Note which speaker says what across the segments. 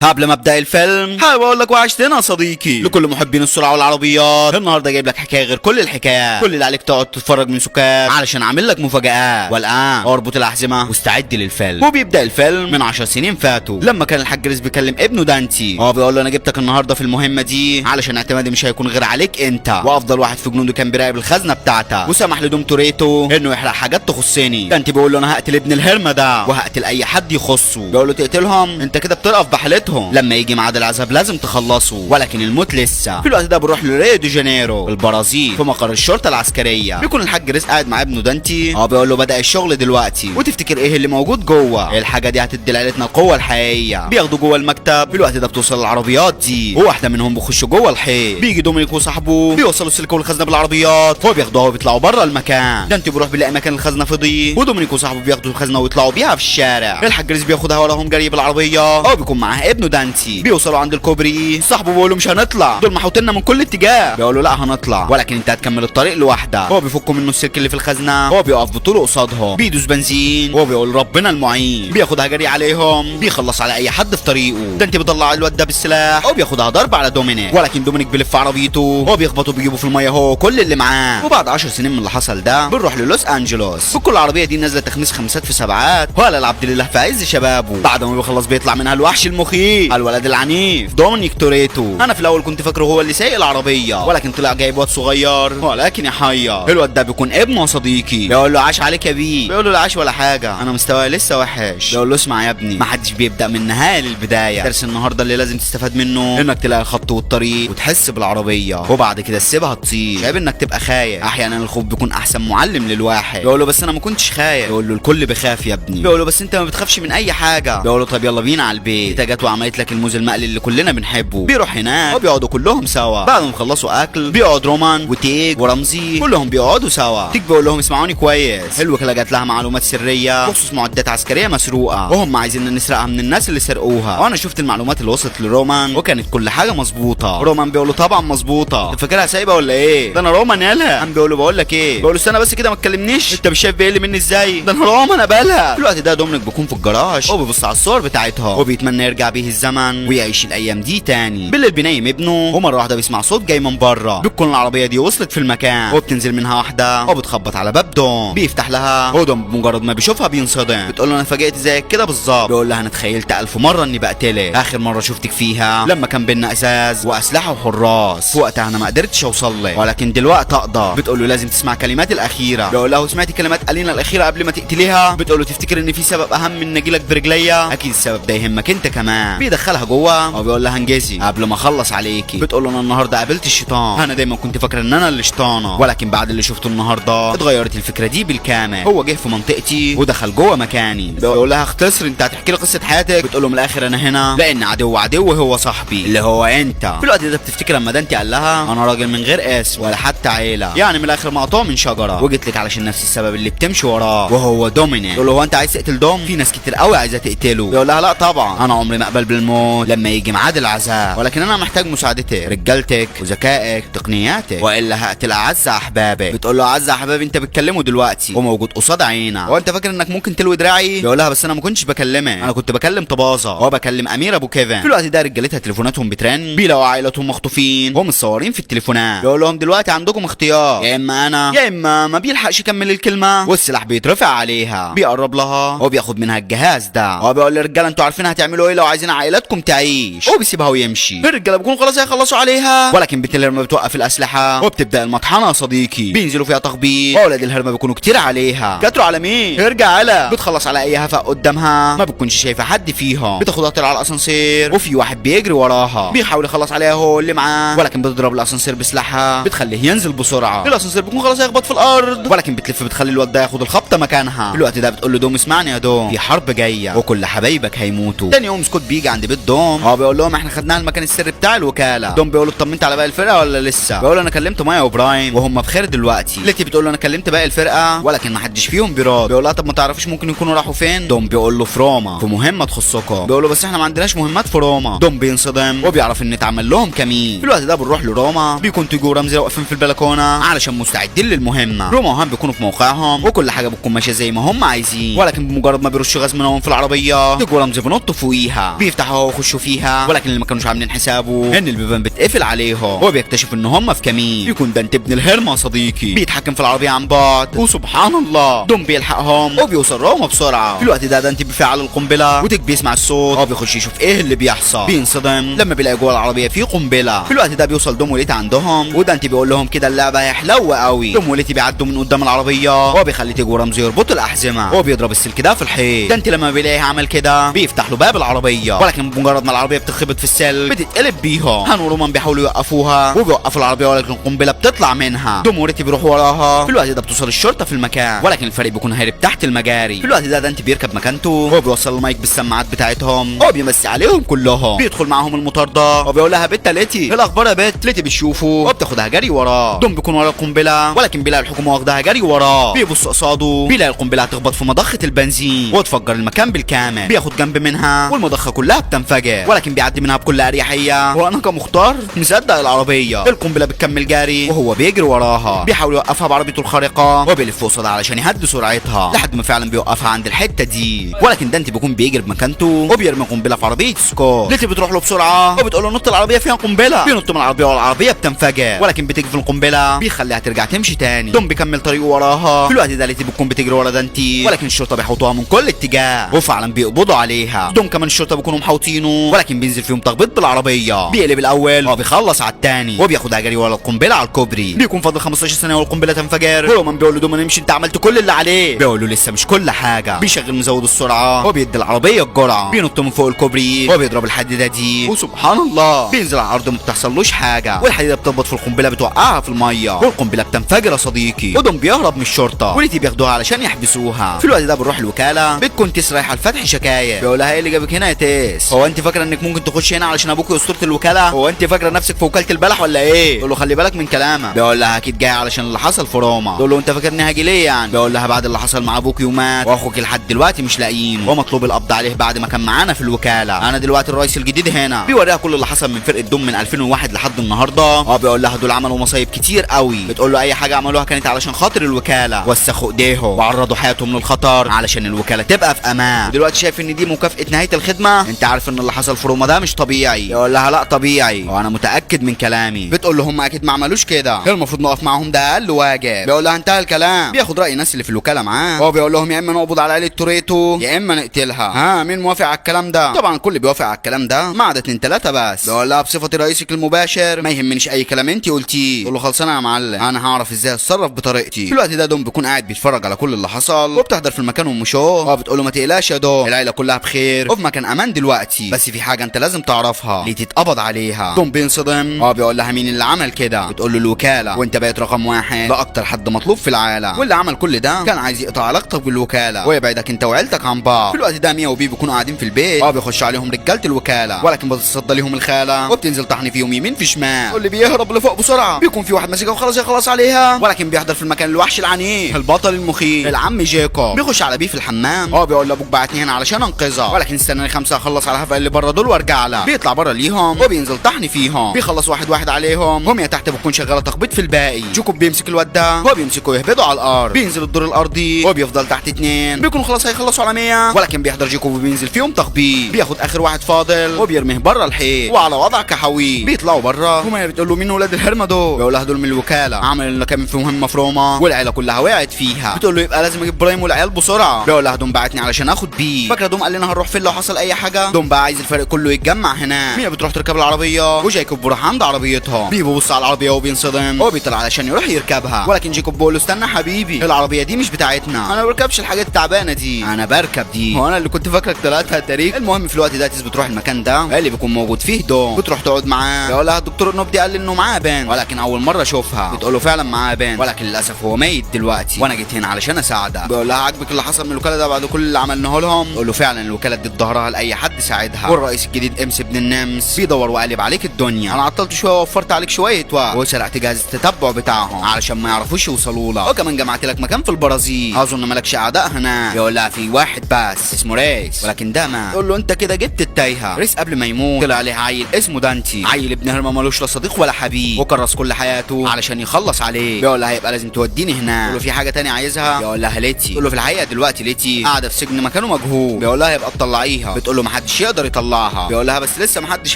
Speaker 1: قبل ما ابدا الفيلم حابب اقول لك وحشتنا يا صديقي. لكل محبين السرعة والعربيات، النهارده جايب لك حكاية غير كل الحكايات. كل اللي عليك تقعد تتفرج من سكات علشان اعمل لك مفاجآت. والان اربط الاحزمه واستعد للفيلم. وبيبدا الفيلم من 10 سنين فاتوا، لما كان الحاج رزق بيكلم ابنه دانتي. هو بيقول له انا جبتك النهارده في المهمة دي علشان اعتمادي مش هيكون غير عليك انت، وافضل واحد في جنوده كان بيراقب الخزنة بتاعتك، وسمح لدوم توريتو انه يحرق حاجات تخصني. دانتي بيقول له انا هقتل ابن الهرمه ده وهقتل اي حد يخصه. بيقول له تقتلهم؟ انت كده بترقف بحالتهم، لما يجي ميعاد العذاب لازم تخلصه، ولكن الموت لسه. في الوقت ده بنروح لريو دي جانيرو البرازيل في مقر الشرطة العسكرية. بيكون الحاج رزق قاعد مع ابنه دانتي. بيقول له بدا الشغل دلوقتي، وتفتكر ايه اللي موجود جوه؟ الحاجة دي هتدي لعيلتنا القوة الحقيقية. بياخدوا جوه المكتب. في الوقت ده بتوصل العربيات دي، وواحدة منهم بيخش جوه الحيط. بيجي دومينيك وصاحبه بيوصلوا السلك والخزنه بالعربيات، هو بياخدوها وبيطلعوا بره المكان. دانتي بيروح بيلاقي مكان الخزنة فضي، ودومينيك وصاحبه بياخدوا الخزنة ويطلعوا بيها في الشارع. الحاج رزق بياخدها وراهم جري بالعربية، او بيكون معاه ابنه دانتي. بيوصلوا عند الكوبري، صاحبه بيقول له مش هنطلع، دول محوطيننا من كل اتجاه. بيقول له لا هنطلع، ولكن انت هتكمل الطريق لوحدك. هو بيفكوا منه السلك اللي في الخزنة، هو بيقف بطوله قصادهم، بيدوس بنزين وهو بيقول ربنا المعين. بياخدها جري عليهم، بيخلص على اي حد في طريقه. دانتي بيطلع الواد ده بالسلاح، هو بياخدها ضرب على دومينيك، ولكن دومينيك بيلف عربيته، هو بيخبطه بيجيبه في المية هو كل اللي معاه. وبعد 10 سنين من اللي حصل ده بنروح للوس انجلوس. بكل العربية دي نازله تخميس 5 في 7، ولا العبد لله في عز شبابه. بعد ما بيخلص بيطلع منها الوحش المخيف الولد العنيف دومينيك توريتو. انا في الاول كنت فاكره هو اللي سايق العربية، ولكن طلع جايب واد صغير ولكن يحير. الواد ده بيكون ابنه صديقي. بيقول له عاش عليك يا بيه. بيقول له لا عاش ولا حاجة، انا مستواي لسه وحش. بيقول له اسمع يا ابني، ما حدش بيبدا من النهاية للبداية. درس النهارده اللي لازم تستفاد منه انك تلاقي الخط والطريق وتحس بالعربية، وبعد كده تسيبها تطير. مش عيب انك تبقى خايف، احيانا الخوف بيكون احسن معلم للواحد. بيقول له بس انا ما كنتش خايف. بيقول له الكل بيخاف يا ابني. بيقول له بس انت ما بتخافش من اي حاجة. بيقول له طب يلا بينا على البيت. انت جت وعملت لك الموز المقلي اللي كلنا بنحبه. بيروح هناك وبيقعدوا كلهم سوا. بعد ما يخلصوا اكل بيقعد رومان وتيج ورمزي كلهم بيقعدوا سوا. تيج بيقول لهم اسمعوني كويس، الوكالة جات لها معلومات سرية بخصوص معدات عسكرية مسروقه، وهم عايزين نسرقها من الناس اللي سرقوها. وانا شفت المعلومات اللي وصلت لرومان وكانت كل حاجة مظبوطة. رومان بيقول له طبعا مظبوطة، انت فاكرها سايبه ولا ايه؟ ده انا رومان يالها. قام بيقول له بقول لك ايه، بيقول له استنى بس كده ما تكلمنيش، انت مش شايف بيقل مني ازاي؟ ده انا رومان قبلها. في الوقت ده دومينيك بيكون في الجراج وبيبص على الصور بتاعتها وبيتمنى يرجع بيه الزمن ويعيش الايام دي تاني. بالليل بينيم ابنه، ومرة واحدة بيسمع صوت جاي من بره. بتكون العربية دي وصلت في المكان، وبتنزل منها واحدة وبتخبط على باب دوم. بيفتح لها، ودوم بمجرد ما بيشوفها بينصدم. بتقول له انا اتفاجئت زيك كده بالظبط. بيقول لها انا تخيلت 1000 مرة اني بقتلك، اخر مرة شفتك فيها لما كان بينا ازاز واسلحه وحراس، وقتها انا ما قدرتش اوصل لك، ولكن دلوقتي اقدر. بتقول له لازم تسمع كلماتي الاخيرة. بيقول لها سمعتي كلمات الينا الاخيرة قبل ما تقتليها؟ بتقول له تفتكر ان في سبب اهم من اجيلك برجليا؟ اكيد السبب ده يهمك انت كمان. بيدخلها جوه وبيقول لها انجزي قبل ما اخلص عليكي. بتقول له انا النهارده قابلت الشيطان، انا دايما كنت فاكره ان انا اللي شيطانه، ولكن بعد اللي شفته النهارده اتغيرت الفكرة دي بالكامل. هو جه في منطقتي ودخل جوه مكاني. بيقول لها اختصر، انت هتحكي لي قصة حياتك؟ بتقول له من الاخر انا هنا لان عدو عدو هو صاحبي اللي هو انت. في الوقت ده بتفتكر لما دانتي قال لها انا راجل من غير اسم ولا حتى عيله، يعني من الاخر مقطوع من شجرة، وجيت لك علشان نفس السبب اللي بتمشي وراه وهو دومينيك. تقول له هو انت عايز تقتل دوم؟ في ناس كتير قوي عايزه تقتله. بيقول لها لا طبعا، انا عمري ما اقبل بالموت لما يجي ميعاد العذاب، ولكن انا محتاج مساعدتك، رجالتك وذكائك تقنياتك، والا هقتل اعز احبابك. بتقول له اعز احبابي انت بتكلمه دلوقتي وموجود قصاد عينك، هو انت فاكر انك ممكن تلوي دراعي؟ بيقول لها بس انا ما كنتش بكلمك، انا كنت بكلم طبازه وبكلم امير ابو كيفن. في الوقت ده رجالتها تليفوناتهم بترن، بيلاقوا عائلتهم مخطوفين ومتصورين في التليفونات. بيقول لهم دلوقتي عندكم اختيار، يا اما انا يا اما ما بيلحقش يكمل الكلمة والسلاح بيترفع عليها. بيقرب لها وبياخد منها الجهاز ده، هو بيقول للرجاله انتوا عارفين هتعملوا ايه لو عايزين عائلاتكم تعيش، وبيسيبها ويمشي. الرجالة بيكونوا خلاص هيخلصوا عليها، ولكن بنت الهرمه بتوقف الاسلحة وبتبدا المطحنه يا صديقي. بينزلوا فيها تخبيط، واولاد الهرمه بيكونوا كتير عليها. كتروا على مين؟ ارجع على. بتخلص على اي هفق قدامها، ما بتكونش شايفه حد فيهم. بتاخدها طلع على الاسانسير، وفي واحد بيجري وراها بيحاول يخلص عليها هو اللي معاه، ولكن بتضرب الاسانسير بسلاحها بتخليه ينزل بسرعة. الاسانسير بيكون خلاص هيخبط في الارض، ولكن بتلف بتخلي الواد ده ياخد الخبطه مكانها. في الوقت ده بتقول له دوم اسمعني يا دوم، في حرب جاية وكل حبايبك هيموتوا. تاني يوم سكوت بيجي عند بيت دوم، هو بيقول لهم احنا خدناها المكان السري بتاع الوكالة. دوم بيقول له اطمنت على باقي الفرقة ولا لسه؟ بيقول انا كلمت مايا وبرايم وهم بخير دلوقتي. ليتي بتقول له انا كلمت باقي الفرقة ولكن ما حدش فيهم بيرد. بيقول لها طب ما تعرفيش ممكن يكونوا راحوا فين؟ دوم بيقول له في روما في مهمة تخصكم. بيقول له بس احنا ما عندناش مهمات في روما. دوم بينصدم وبيعرف ان اتعمل لهم كمين. في الوقت ده بنروح لروما، بيكون تيجو ورمزي واقفين في البلكونه علشان مستعدين للمهمه. روما وهان بيكونوا في موقعهم وكل حاجة بتكون ماشية زي ما هم عايزين، ولكن بمجرد ما بيرشوا غاز منهم في العربية تيجو ورمزي بينطوا فوقيها. بيفتح بيفتحوها ويخشوا فيها، ولكن اللي ما كانوش عاملين حسابه ان البيبان بتقفل عليهم، وبيكتشف ان هم في كمين. بيكون دانتي ابن الهرمه صديقي بيتحكم في العربية عن بعد، وسبحان الله دوم بيلحقهم وبيوصل روما بسرعة. في الوقت ده دانتي بيفعل القنبلة، وتيك بيسمع الصوت وبيخش يشوف ايه اللي بيحصل. بينصدم لما بيلاقي جوه العربية في قنبلة. في الوقت ده بيوصل دوم وليتي عندهم، ودانتي بيقول لهم كده اللعبة هيحلو قوي. دوم وليتي بيعدوا من قدام العربية، وبيخلي تيج ورمزي يربطوا الاحزمه، وبيضرب السلك ده في الحيط. دانتي لما بيلاقيه عمل كده بيفتح له باب العربية، ولكن بمجرد ما العربية بتخبط في السلك بتتقلب بيهم. هان ورومان بيحاولوا يوقفوها وبيوقفوا العربية، ولكن القنبلة بتطلع منها. دوم وريتي بيروحوا وراها. في الوقت ده بتوصل الشرطة في المكان، ولكن الفريق بيكون هارب تحت المجاري. في الوقت ده دانتي بيركب مكانته، وبيوصل المايك بالسماعات بتاعتهم، وبيمسي عليهم كلهم. بيدخل معاهم المطارده وبيقول لها بت ليتي ايه الاخبار يا بت. ليتي بتشوفه وبتاخدها جري وراه. دوم بيكون ورا القنبلة، ولكن بيلاقي الحكومة واخداها جري وراه. بيبص قصاده بيلاقي القنبلة هتخبط في مضخه البنزين وتفجر المكان بالكامل. بياخد جنب منها والمضخه كلها بتنفجر، ولكن بيعدي منها بكل اريحية. وانا كمختار مصدق العربية. القنبلة بتكمل جري وهو بيجري وراها، بيحاول يوقفها بعربيته الخارقة وبيلف قصادها علشان يهدي سرعتها لحد ما فعلا بيوقفها عند الحتة دي. ولكن دانتي بيكون بيجري بمكانته وبيرمي قنبلة في عربية سكوت. ليتي بتروح له بسرعة وبتقول له نط العربية فيها قنبلة. بينط من العربية والعربية بتنفجر، ولكن بتيجي في القنبلة بيخليها ترجع تمشي تاني. دوم بيكمل طريقه وراها. في الوقت ده ليتي بتكون بتجري ورا دانتي، ولكن الشرطة بيحوطوها من كل اتجاه وفعلا بيقبضوا عليها. دوم كمان الشرطة بيكونوا محوطينه، ولكن بينزل فيهم تخبيط بالعربية. بيقلب الاول وبيخلص على الثاني وبياخدها جري ورا القنبلة على الكوبري. بيكون فاضل 15 ثانية والقنبله تنفجر. ورومان بيقول له دوم نمشي انت عملت كل اللي عليه. بيقول له لسه مش كل حاجة. بيشغل مزود السرعة وبيدي العربية الجرعة. بينط من فوق الكوبري وبيضرب الحديدة دي، وسبحان الله بينزل على الارض ما بتحصلوش حاجة، والحديده بتخبط في القنبلة بتوقعها في المية والقنبله بتنفجر يا صديقي. ودوم بيهرب من الشرطة وليتي بياخدوها علشان يحبسوها. في الوقت ده بنروح الوكالة، بتكون تيس رايحة لفتح شكاية. بيقول لها ايه اللي جابك هنا يا تيس؟ هو انت فاكره انك ممكن تخش هنا علشان ابوك اسطورة الوكالة؟ هو انت فاكره نفسك في وكالة البلح ولا ايه؟ تقول له خلي بالك من كلامك. بيقول لها اكيد جاي علشان اللي حصل في روما. تقول له انت فاكرني هاجي ليه يعني؟ بيقول لها بعد اللي حصل مع ابوك ومات واخوك لحد دلوقتي مش لاقيينه ومطلوب القبض عليه بعد ما كان معانا في الوكالة، انا دلوقتي الرئيس الجديد هنا. بيوريها كل اللي حصل من فرقه دوم من 2001 لحد النهارده. بيقول لها دول عملوا مصايب كتير قوي. بتقول له اي حاجة عملوها كانت علشان خاطر الوكالة، وسخوا ايديهم وعرضوا حياتهم للخطر علشان الوكالة تبقى في امان. دلوقتي شايف ان دي مكافاة نهاية الخدمة؟ انت عارف ان اللي حصل في روما ده مش طبيعي. يقول لها لا طبيعي وانا متاكد من كلامي. بتقول له هم اكيد ما عملوش كده، المفروض نقف معاهم ده اقل واجب. بيقول لها انتهى الكلام. بياخد راي الناس اللي في الوكالة معاه، هو بيقول لهم يا اما نقبض على عيله توريتو يا اما نقتلها. ها مين موافق على الكلام ده؟ طبعا الكل بيوافق على الكلام ده ما عدا 2 3 بس. بيقول لها بصفتي رئيسك المباشر ما يهمنيش اي كلام انت قلتيه. تقول له خلصانه يا معلم، انا هعرف ازاي اتصرف بطريقتي. في الوقت ده دوم بيكون قاعد بيتفرج على كل اللي حصل وبتحضر في المكان ام شو. بتقول له ما تقلقش يا دوم، العيلة كلها بخير وفي مكان امان دلوقتي، بس في حاجة انت لازم تعرفها ليه تتقبض عليها. دوم بينصدم، بيقول لها مين اللي عمل كده؟ بتقول له الوكالة، وانت بقيت رقم 1 ده اكتر حد مطلوب في العالم، واللي عمل كل ده كان عايز يقطع علاقتك بالوكالة ويبعدك انت وعيلتك عن بعض. في الوقت ده ميا وبي بيكونوا قاعدين في البيت، بيخش عليهم رجاله الوكالة، ولكن بتتصدى ليهم الخالة وبتنزل طحن فيهم يمين في شمال، واللي بيهرب لفوق بسرعة بيكون في واحد ماسكها وخلاص يخلص عليها، ولكن بيحضر في المكان الوحش العنيف البطل المخيف العم جيكوب. بيخش على بيه في الحمام، بيقول لابوك بعتني هنا علشان انقذها، ولكن استناني 5 اخلص على الهفا اللي بره دول وارجع لها. بيطلع بره ليهم وبينزل طحن فيهم، بيخلص واحد واحد عليهم، هم تحت بتكون شغالة تخبيط في الباقي. جيكوب بيمسك الواد ده وبيمسكه يهبده على الارض، بينزل الدور الارضي وبيفضل تحت 2، بيكونوا خلاص هيخلصوا على 100، ولكن بيحضر جيكوب وبينزل فيهم تخبيط، بياخد اخر واحد فاضل وبيرميه بره الحيط وعلى وضع كحوي. بيطلعوا بره وما بتقول له مين ولاد الهرمه دول؟ بيقول لها دول من الوكالة، عمل اللي كان في مهمة في روما والعيلة كلها وقعت فيها. بتقول له يبقى لازم اجيب برايم والعيال بسرعة. بيقول لها دوم بعتني علشان اخد بيه، فاكره دوم قال لنا هنروح فين لو حصل اي حاجة؟ دوم بقى عايز الفريق كله يتجمع هناك. ميا بتروح تركب العربية وجايكوب بيروح عند عربيتها، بيبص على العربية وبينصدم وبيطلع علشان يروح يركبها، ولكن جيكوب بيقول له استنى حبيبي العربية دي مش بتاعتنا، انا ما بركبش الحاجات التعبانة دي، انا بركب دي، هو انا اللي كنت فاكرك طلعتها تاريخ. المهم في الوقت ده تيس بتروح المكان ده اللي بيكون موجود فيه دوم، بتروح تقعد معاه. بيقول لها الدكتور نوبدي قال انه معاه بان، ولكن اول مرة اشوفها. بتقول له فعلا معاه بان، ولكن للاسف هو ميت دلوقتي وانا جيت هنا علشان اساعدك. بيقول لها عاجبك اللي حصل من الوكالة ده بعد كل اللي عملناه لهم؟ بتقول له فعلا الوكالة ادت ظهرها لاي حد ساعدها، والرئيس الجديد امس ابن النمس بيدور وقلب عليك الدنيا، انا عطلت شوية ووفرت عليك شوية وقت وسرقت جهاز التتبع بتاعهم علشان ما يعرفوش يوصلوا لك، وكمان جمعت لك مكان في البرازيل، اظن مالكش اعداء هناك. بيقول لها في واحد بس اسمه ريس، ولكن ده ما. تقول له انت كده جبت التايهه. ريس قبل ما يموت طلع عليه عيل اسمه دانتي، عيل ابن هرمه مالوش لا صديق ولا حبيب، وكرس كل حياته علشان يخلص عليه. بيقول لها يبقى لازم توديني هناك. تقول له في حاجة تانية عايزها؟ بيقول لها ليتي. تقول له في الحقيقة دلوقتي ليتي قاعدة في سجن مكانه مجهول. بيقول لها يبقى تطلعيها. بتقول له ما حدش ومحدش يقدر يطلعها. بيقول لها بس لسه محدش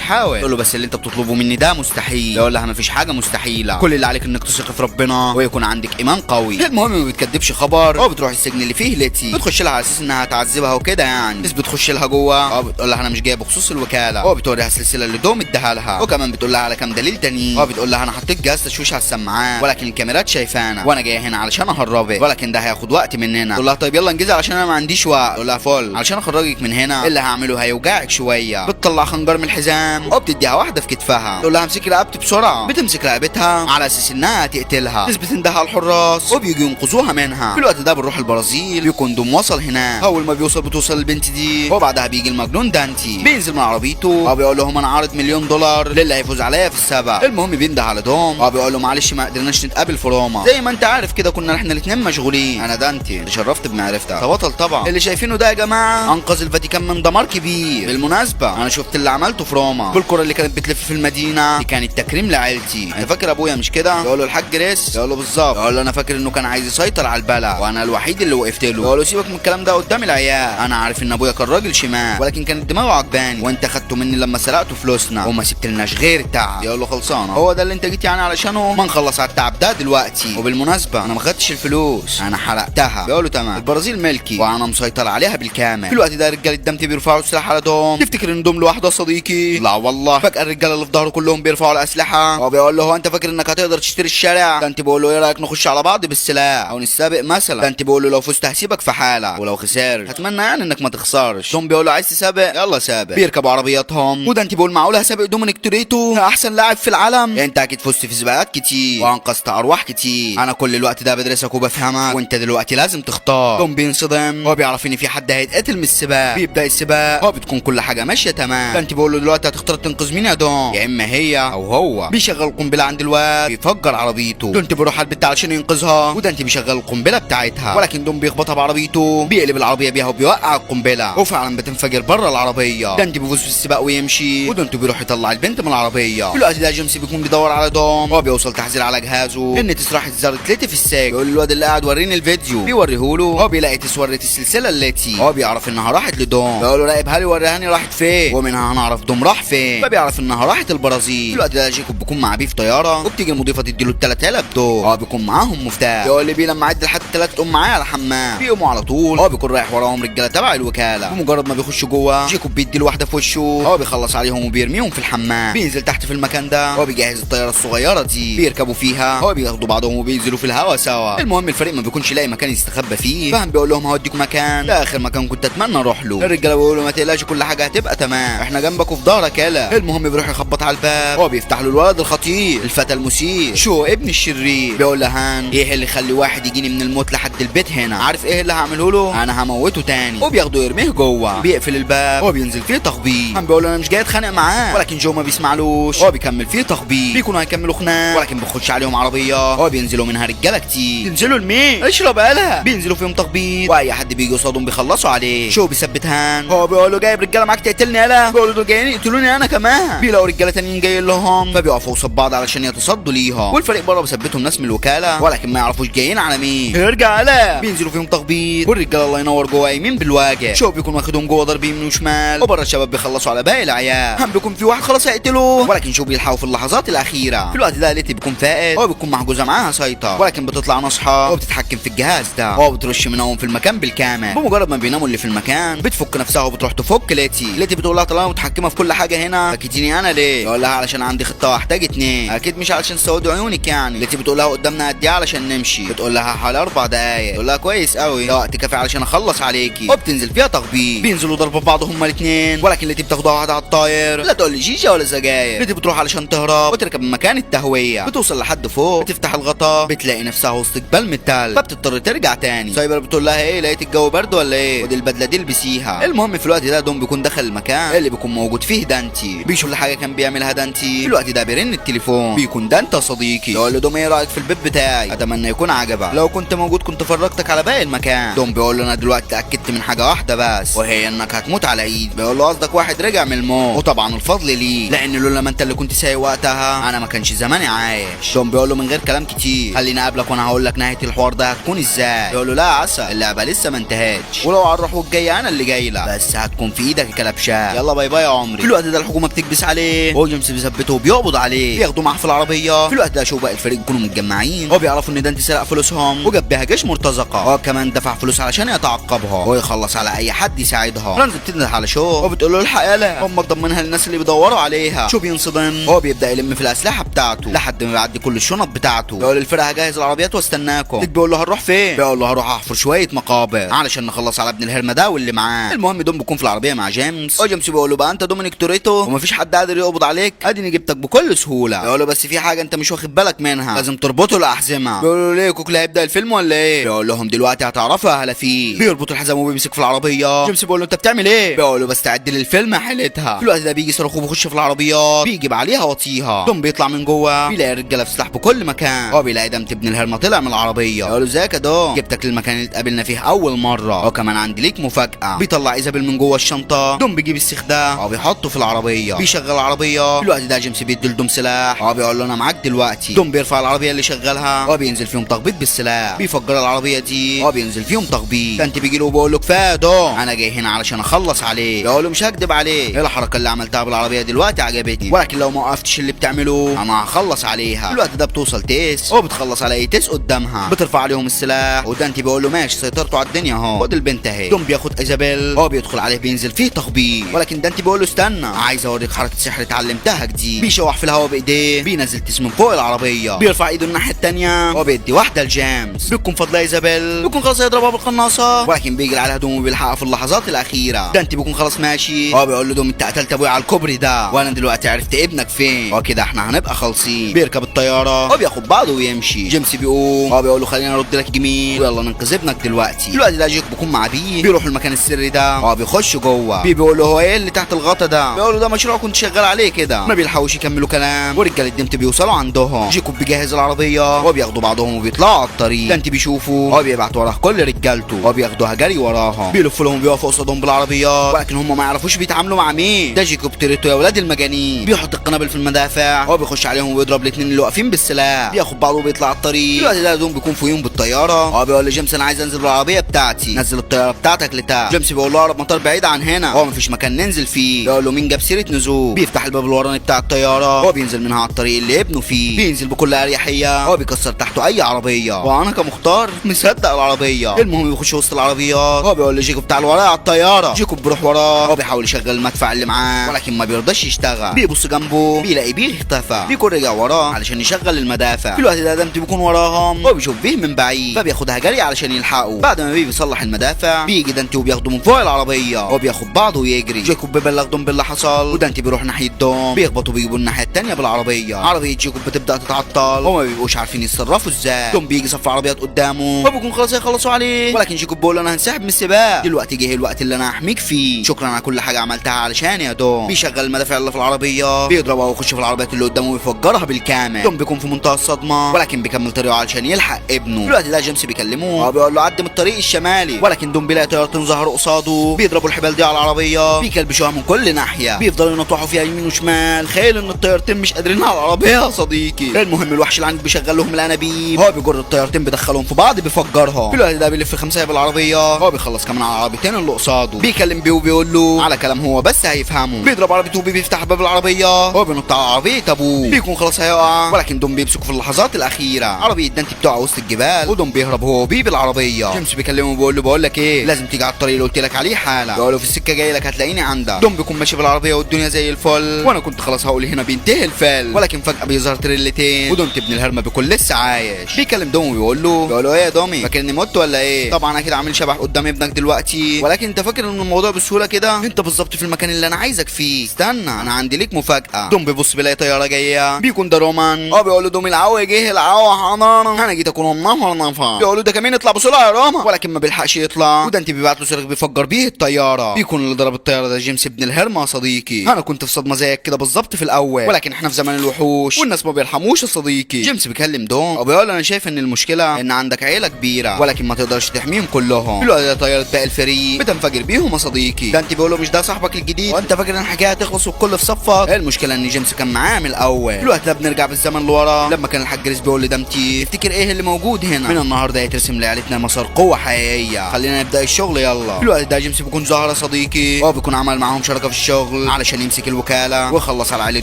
Speaker 1: حاول. بيقول له بس اللي انت بتطلبه مني ده مستحيل. بيقول لها مفيش حاجة مستحيلة، كل اللي عليك انك تثق في ربنا ويكون عندك ايمان قوي. المهم ما بتكدبش خبر، وبتروح السجن اللي فيه ليتي، بتخش لها على اساس انها هتعذبها وكده يعني. بس بتخش لها جوه، بتقول لها انا مش جاية بخصوص الوكالة، وبتوريها السلسلة اللي دوم اداها لها، وكمان بتقول لها على كام دليل تاني، وبتقول لها انا حطيت جهاز تشويش على السماعات ولكن الكاميرات شايفانا، وانا جاية هنا علشان اهربك، ولكن ده هياخد وقت مننا. تقول لها طيب يلا انجزي علشان انا ما عنديش وقت. تقول لها فل، علشان اخرجك من هنا اللي هعمله هيوجعك شوية. بتطلع خنجر من الحزام وبتديها واحدة في كتفها، تقول لها امسكي رقبتي بسرعة. بتمسك رقبتها على اساس انها تقتلها. تثبت اندها على الحراس وبيجوا ينقذوها منها. في الوقت ده بنروح البرازيل، بيكون دوم وصل هناك. اول ما بيوصل بتوصل البنت دي، وبعدها بيجي المجنون دانتي، بينزل من عربيته وبيقول لهم انا عارض $1,000,000 للي هيفوز عليا في السبق. المهم بينده على دوم وبيقول له معلش ما قدرناش نتقابل في روما، زي ما انت عارف كده كنا احنا الاثنين مشغولين. انا دانتي اتشرفت بمعرفتك. بطل طبعا. اللي شايفينه ده يا جماعة انقذ الفاتيكان من دمار كبير. بالمناسبة انا شفت اللي عملته في روما بالكرة اللي كانت بتلف في المدينة دي، كانت تكريم لعيلتي. انت فاكر ابويا مش كده؟ يقول له الحاج ريس. يقول له بالظبط. يقول له انا فاكر انه كان عايز يسيطر على البلد وانا الوحيد اللي وقفت له. يقول له سيبك من الكلام ده قدام العيال، انا عارف ان ابويا كان راجل شمال ولكن كانت دماغه عجباني، وانت خدته مني لما سرقته فلوسنا وما سبتلناش غير التعب. يقول له خلصانه، هو ده اللي انت جيت يعني علشانه؟ ما نخلص على التعب ده دلوقتي. وبالمناسبة انا ما خدتش الفلوس، انا حرقتها. بيقول له تمام، البرازيل ملكي وانا مسيطر عليها بالكامل. في الوقت ده رجاله دمتي بيرفعوا السلاح على دوم. تفتكر ان دوم لوحده يا صديقي؟ لا والله. فجاة الرجالة اللي في ظهره كلهم بيرفعوا الاسلحة، وبيقول له هو انت فاكر انك هتقدر تشتري الشارع؟ ده انت بيقول له ايه رايك نخش على بعض بالسلاح او نسابق مثلا؟ ده انت بيقول له لو فزت هسيبك في حالك ولو خسرت هتمنى يعني انك ما تخسرش. دوم بيقول له عايز تسابق؟ يلا سابق. بيركبوا عربياتهم، وده انت بيقول معقول هسابق دومينيك توريتو احسن لاعب في العالم؟ انت اكيد فزت في سباقات كتير وانقذت ارواح كتير، انا كل الوقت ده بدرسك وبفهمك، وانت دلوقتي لازم تختار. دوم بينصدم وبيعرف ان في حد هيتقتل من السباق. بيبدا السباق وبتكون كل حاجة ماشية تمام. ده انت بيقول له دلوقتي هتختار تنقذ مين يا دوم؟ يا اما هي او هو. بيشغل القنبلة عند الواد، بيفجر عربيته. دونت بيروح على البت علشان ينقذها، ودانتي بيشغل القنبلة بتاعتها، ولكن دوم بيخبطها بعربيته، بيقلب العربية بيها وبيوقع القنبلة، وفعلا بتنفجر بره العربية. دانتي بيفوز في السباق ويمشي، ودونت بيروح يطلع البنت من العربية. في الوقت ده جيمس بيكون بيدور على دوم، وبيوصل تحذير على جهازه ان تس راحت زارت ليتي في السجن. بيقول للواد اللي قاعد وريني الفيديو، بيوريهوله، هو بيلاقي تس ورت السلسلة التي هو بيعرف انها راحت لدوم. بيقول له راقبها لي وريهاني راحت فين، ومنها هنعرف دوم راح فين. فبيعرف انها راحت البرازيل. في الوقت ده جيكوب بيكون مع بيه في طيارة، وبتيجي المضيفة تديله ال3000 دول، هو بيكون معاهم مفتاح. بيقول لي بيه لما اعد لحد 3 تقوم معايا على الحمام. بيقوموا على طول، هو بيكون رايح وراهم رجاله تبع الوكالة. بمجرد ما بيخشوا جوه جيكوب بيدي له واحدة في وشه، هو بيخلص عليهم وبيرميهم في الحمام. بينزل تحت في المكان ده، هو بيجهز الطيارة الصغيرة دي، بيركبوا فيها، هو بياخدوا بعضهم وبينزلوا في الهوا سوا. المهم الفريق ما بيكونش لاقي مكان يستخبى فيه، فهم بيقول لهم هوديكم مكان، ده اخر مكان كنت اتمنى اروح له. الرجالة بيقولوا ما تقلقش كل حاجة هتبقى تمام، احنا جنبك وفي ظهرك يالا. المهم بيروح يخبط على الباب، هو بيفتح له الولد الخطير الفتى المثير شو ابن الشرير. بيقول له هان ايه اللي يخلي واحد يجيني من الموت لحد البيت هنا؟ عارف ايه اللي هعمله له؟ انا هموته تاني. وبياخده يرميه جوه، بيقفل الباب وبينزل فيه تخبيط. هم بيقول له انا مش جاي اتخانق معاه، ولكن جو ما بيسمعلوش، هو بيكمل فيه تخبيط. بيكونوا هيكملوا خناق، ولكن بيخش عليهم عربية، هو بينزلوا منها رجاله كتير. ينزلوا لمين؟ اشرب قالها. بينزلوا فيهم تخبيط، واي حد بيجي قصادهم بيخلصوا عليه. شو بيثبت هان، هو بيقول له جايب رجاله معاك تقتلني يالا؟ بيقول له دول جايين يقتلوني انا كمان. بيلاقوا رجاله تانيين جايين لهم، فبيقفوا قصاد بعض علشان يتصدوا ليها. والفريق بره بيثبتهم ناس من الوكالة، ولكن ما يعرفوش جايين على مين. ارجع يالا. بينزلوا فيهم تخبيط، والرجاله الله ينور جوه يمين بالواجع. شو بيكون واخدهم جوه ضرب يمين وشمال، وبره الشباب بيخلصوا على باقي العيال. هم بيكون في واحد خلاص هيقتله، ولكن شو بيلحقوا في اللحظات الاخيرة. في الوقت ده ليتي بيكون فائت، هو بيكون محجوزة معاها سيطرة، ولكن بتطلع نصحى وبتتحكم في الجهاز ده، هو بترش منهم في المكان بالكامل. بمجرد ما بيناموا اللي في المكان بتفك نفسها وبتروح تفك ليتي. ليتي بتقول لها طالما متحكمه في كل حاجة هنا فكتيني انا ليه؟ يقول لها علشان عندي خطه واحتاج 2، اكيد مش علشان سود عيونك يعني. ليتي بتقول لها قدامنا قد ايه علشان نمشي؟ بتقول لها حوالي 4 دقايق. تقول لها كويس قوي، ده وقت كافي علشان اخلص عليكي. وبتنزل فيها تخبيط، بينزلوا ضرب بعض هما الاثنين، ولكن ليتي بتاخدها واحدة على الطاير، لا تقول لي شيشة ولا سجاير. ليتي بتروح علشان تهرب وتركب مكان التهويه، بتوصل لحد فوق، بتفتح الغطاء، بتلاقي نفسها وسط جبال من التلج، فبتضطر ترجع تاني. سايبر بتقول لها ايه لقيت الجو برد ولا ايه؟ خدي البدلة دي البسيها. المهم في الوقت ده دوم بيكون دخل المكان اللي بيكون موجود فيه دانتي، بيشوف حاجة كان بيعملها دانتي. في الوقت ده بيرن التليفون، بيكون دانتا صديقي. يقول له دوم ايه رايك في البيت بتاعي؟ اتمنى يكون عجبك، لو كنت موجود كنت فرجتك على باقي المكان. دوم بيقول له انا دلوقتي اتاكدت اتاكدت من حاجة واحدة بس، وهي انك هتموت على ايدي. بيقول له قصدك واحد رجع من الموت، وطبعا الفضل ليه، لان لولا ما انت اللي كنت سايق وقتها انا ما كانش زماني عايش. دوم بيقول له من غير كلام كتير خليني اقابلك وانا هقول لك نهاية الحوار ده هتكون ازاي. بيقول له لا عسى اللعبة لسه ما انتهتش، ولو على الروح والجايه انا اللي جاي لك، بس هتكون في ايدك الكلبشات. يلا bye bye يا عمري. في الوقت ده الحكومة بتكبس عليه، وجيمس بيثبته وبيقبض عليه، بياخدوه معاه في العربية. في الوقت ده شو بقى الفريق بيكونوا متجمعين، وبيعرفوا ان دانتي سرق فلوسهم وجاب بيها جيش مرتزقة، هو كمان دفع فلوس علشان يتعقبها ويخلص على اي حد يساعدها. رانز بتنده على شو وبتقول له الحق يالا، امك ضمنها للناس اللي بيدوروا عليها. شو بينصدم، هو بيبدا يلم في الاسلحة بتاعته لحد ما يعدي كل الشنط بتاعته. بيقول الفرقة هجهز العربيات واستناكم. بيقول له هنروح فين؟ بيقول له هروح احفر شوية مقابر علشان نخلص على ابن الهرمه ده واللي معاه. المهم دوم بيكون في العربية مع جيمس، وجيمس بيقول له بقى انت دومينيك توريتو ومفيش حد قادر يقبض عليك، اديني جبتك بكل سهولة. بيقول له بس في حاجة انت مش واخد بالك منها، لازم تربطه الاحزمه. بيقول له ليه كوكلا هيبدا الفيلم ولا ايه؟ بيقول لهم دلوقتي هتعرفوا يا هلافيل. بيربط الحزام وبيمسك في العربية. جيمس بيقول له انت بتعمل ايه؟ بيقول له بستعد للفيلم حالتها. في الوقت ده بيجي صاروخ وبيخش في العربيات، بيجيب عليها وطيها. دوم بيطلع من جوه بيلاقي الرجالة في سلاح بكل مكان، هو بيلاقي دمت ابن الهرمه طلع من العربية. بيقول له ازيك يا دوم، جبتك للمكان اللي اتقابلنا فيه اول مرة، وكمان عندي ليك مفاجاة. بيطلع ايزابيل من جوه الشنطة. دوم بيجيب السيخ ده وبيحطه في العربية، بيشغل العربية. في الوقت ده جيمس بيدي لدوم سلاح، هو بيقول له انا معاك دلوقتي. دوم بيرفع العربية اللي شغلها وبينزل فيهم تخبيط بالسلاح، بيفجر العربية دي وبينزل فيهم تخبيط. دانتي بيجي له وبيقول له كفاية دوم، انا جاي هنا علشان اخلص عليه. بيقول له مش هكدب عليه، ايه الحركة اللي عملتها بالعربية دلوقتي عجبتني، ولكن لو ما وقفتش اللي بتعمله انا هخلص عليها. في الوقت ده بتوصل تيس وبتخلص على اي تيس قدامها، بترفع عليهم السلاح، ودانتي بيقول له ماشي سيطرته على الدنيا اهو، خد البنت اهي. دوم بياخد ايزابيل، هو بيدخل عليه بينزل فيه تخبيط، ولكن دانتي بيقول له استنى عايز اوريك حركة سحر اتعلمتها جديد. بيشوح في الهواء بايديه، بينزل تيس من فوق العربية، بيرفع ايده الناحية الثانية وبيدي واحدة لجيمس، بيكون فاضلة ايزابيل، بيكون خلاص هيضربها بالقناصه، ولكن بيجري على هدومه وبيلحقها في اللحظات الاخيرة. دانتي بيكون خلاص ماشي، هو بيقول له دوم انت قتلت ابويا على الكوبري ده، وانا دلوقتي عرفت ابنك فين، وكده احنا هنبقى خالصين. بيركب الطيارة وبياخد بعضه ويمشي. جيمس بيقوم هو بيقول له خلينا ارد لك جميل ويلا ننقذ ابنك دلوقتي. الوقت ده جيك بيكون مع بيه، بيروحوا المكان السري ده، هو بيخش جوه. بي بيقول له هو ايه اللي تحت الغطا ده؟ بيقول له ده مشروع كنت شغال عليه كده. ما بيلحقوش يكملوا كلام ورجاله الدمت بيوصلوا عندهم. جيكوب بيجهز العربية وبياخدوا بعضهم وبيطلعوا على الطريق. دانتي بيشوفه هو بيبعت وراه كل رجالته وبياخدوها جري وراهم، بيلفوا لهم بيقفوا قصادهم بالعربيات، ولكن هم ما يعرفوش بيتعاملوا مع مين. ده جيكوب تريتو يا ولاد المجانين. بيحط القنابل في المدافع، هو بيخش عليهم وبيضرب الاثنين اللي واقفين بالسلاح، بياخد بعضه وبيطلع على الطريق. الوقت ده دوم بيكون فوقيهم بالطيارة، هو بيقول لجيمس انا عايز انزل بالعربية بتاعتي، نزل الطيارة بتاعتك لتحت. جيمس بيقول له اقرب مطار بعيد عن هنا، هو مفيش مكان ننزل فيه. بيقول له مين جاب سيره نزول؟ بيفتح الباب الوراني بتاع الطيارة، هو بينزل منها على الطريق اللي ابنه فيه، بينزل بكل اريحية، هو بيكسر تحته اي عربية، وانا كمختار مصدق العربية. المهم بيخش وسط العربيات، هو بيقول لجيكوب تعال ورايا على الطيارة. جيكوب بيروح وراه، هو بيحاول يشغل المدفع اللي معاه ولكن ما بيرضاش يشتغل. بيبص جنبه بيلاقي بيه اختفى، بيكون رجع وراه علشان يشغل المدافع. في الوقت ده دمت بيكون وراهم، هو بيشوف بيه من بعيد فبياخدها جري علشان يلحقه. بعد ما بيصلح المدافع بيجي دانتي وبياخده من فوق العربية وبياخد بعضه ويجري. جيكوب بيبلغ دوم باللي حصل، ودانتي بيروح ناحية دوم، بيخبطوا بيجيبوا الناحية الثانية بالعربية. عربية جيكوب بتبدا تتعطل وما بيبقوش عارفين يتصرفوا ازاي. دوم بيجي صف عربيات قدامه وبيكون خلاص هيخلصوا عليه، ولكن جيكوب بيقول انا هنسحب من السباق دلوقتي، جه الوقت اللي انا هحميك فيه، شكرا على كل حاجة عملتها علشان يا دوم. بيشغل المدافع اللي في العربية، بيضربها ويخش في العربيات اللي قدامه ويفجرها بالكامل. دوم بيكون في منتهى الصدمة ولكن بيكمل طريقه علشان يلحق ابنه. الوقت ده جيمس بيكلمه، هو بيقول له عدي من الطريق الشمالي، ولكن دوم بيلاقي طيارتين ظهروا قصاده، بيضربوا الحبال دي على العربية، بيكلبشوها من كل ناحية، بيفضلوا ينطحوا فيها يمين وشمال. تخيل ان الطيارتين مش قادرين على العربية يا صديقي. المهم الوحش اللي عندك بيشغل لهم الانابيب، هو بيجر الطيارتين بيدخلهم في بعض بيفجرها. في الوقت ده بيلف خمسة بالعربية، هو بيخلص كمان على العربيتين اللي قصاده. بيكلم بيه وبيقول له على كلام هو بس هيفهمه. بيضرب عربيته وبيفتح باب العربية، هو بينط على عربية ابوه، بيكون خلاص هيقع، ولكن دوم بيمسكه في اللحظات الاخيرة. عربية دانتي بتقع وسط الجبال ودوم بيهرب هو وبيه بالعربية. جيمس بيكلمه وبيقول له بقول لك ايه، لازم تيجي على الطريق اللي قلت لك عليه حالا. بيقول له في السكة جاي لك هتلاقيني عندك. دوم بيكون ماشي بالعربية والدنيا زي الفل، وانا كنت خلاص هقول هنا بينتهي الفل، ولكن فجاة بيظهر تريلتين ودوم ابن الهرمه بيكون لسه عايش. بيكلم دوم وبيقول له، بيقول له ايه يا دومي، فاكرني مت ولا ايه؟ طبعا اكيد عامل شبح قدام ابنك دلوقتي، ولكن انت فاكر ان الموضوع بسهولة كده؟ انت بالظبط في المكان اللي انا عايزك فيه، استنى انا عندي ليك مفاجاة. دوم بيبص بيلاقي طيارة جاية، بيكون ده رومان. بيقول له دومي العو جه العو حضر، انا جيت اكون النهر نفع. بيقول له ده كمان اطلع بسرعة يا روما، ولكن ما بيلحقش يطلع، ودانتي بيبعت له صاروخ بيفجر بيه الطيارة. بيكون اللي ضرب الطيارة ده جيمس ابن الهرمه يا صديقي. انا كنت في صدمة زيك كده بالظبط في الاول، ولكن احنا في زمن الوحوش والناس ما بيرحموش يا صديقي. جيمس بيكلم دوم وبيقول انا شايف ان المشكلة ان عندك عيله كبيرة ولكن ما تقدرش تحميهم كلهم. في الوقت ده طيارة باقي الفريق بتنفجر بيهم يا صديقي. دانتي بيقول له مش ده صاحبك الجديد وانت فاكر ان الحكاية هتخلص والكل في صفك؟ المشكلة ان جيمس كان معاه من الاول. الوقت ده بنرجع بالزمن لورا لما كان الحاج ريس بيقول لدانتي افتكر ايه اللي موجود هنا، من النهارده هيترسم لعيلتنا مسار قوة حقيقية، خلينا نبدا الشغل يلا. الوقت ده جيمس بيكون ظهر يا صديقي، وهو بيكون عمل معاهم شراكة في الشغل علشان يمسك الوكالة ويخلص على عائلة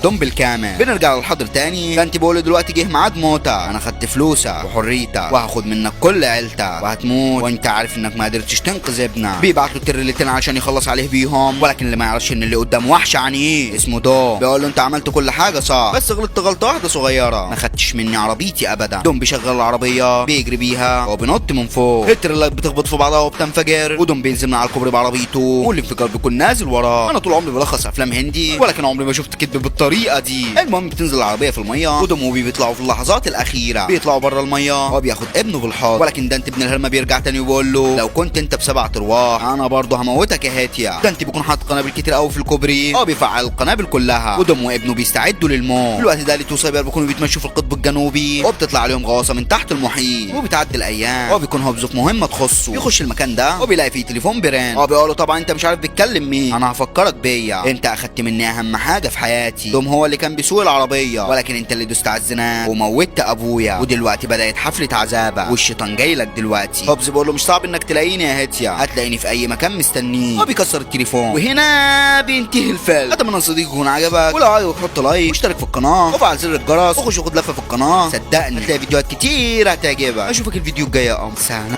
Speaker 1: دوم بالكامل. بنرجع للحاضر تاني. دانتي بيقول له دلوقتي جه ميعاد موتك، انا خدت فلوسك وحريتك وهاخد منك كل عيلتك وهتموت وانت عارف انك ما قدرتش تنقذ ابنك. بيبعت له تريلتين علشان يخلص عليه بيهم، ولكن اللي ما يعرفش ان اللي قدامه وحش عنيف اسمه دوم. بيقول له انت عملت كل حاجة صح بس غلطت غلطه واحدة صغيرة، ما خدتش مني عربيتي ابدا. دوم بيشغل العربية بيجري بيها وبينط من فوق، التريلات بتخبط في بعضها وبتنفجر، ودوم بينزل من على الكوبري بعربيته والانفجار بيكون نازل وراه. انا طول عمري بلخص افلام هندي ولكن عمري ما شفت كذب بالطريقة دي. المهم بتنزل العربية في المية ودوم وبي بيطلعوا في اللحظات الاخيرة، بيطلعوا بره المية وبياخد ابنه بالحضن، ولكن دانتي ابن الهرمه بيرجع تاني وبيقول له لو كنت انت بسبع ارواح انا برضه هموتك يا هاتيا. دانتي بيكون حاطط قنابل كتير قوي في الكوبري بيفعل القنابل كلها، ودوم وابنه بيستعدوا للموت. في الوقت ده ليتو وسايبر بيكونوا بيتمشوا في القطب الجنوبي وبتطلع عليهم غواصه من تحت المحيط، وبتعدي الايام وبيكون هوبز في مهمة تخصه. بيخش المكان ده وبيلاقي فيه تليفون بيرن، وبيقول له طبعا انت مش عارف بتكلم مين، انا هفكرك بيا، انت اخدت مني اهم حاجة في حياتي. دوم هو اللي كان بيسوق العربية ولكن انت اللي دوست على الزناد وموتت ابويا، ودلوقتي بدات حفلة عذابك والشيطان جاي لك دلوقتي. هوبز بيقول له مش صعب انك تلاقيني يا هاتيا، هتلاقيني في اي مكان مستنيك، وبيكسر التليفون. وهنا بينتهي الفيلم. اتمنى صديقي يكون عجبك، ولو عجبك حط like واشترك في القناة وفعل زر الجرس وخش خد لفه في القناة، صدقني هتلاقي فيديوهات كتير هتعجبك. اشوفك الفيديو الجاي يا قمر. سلام.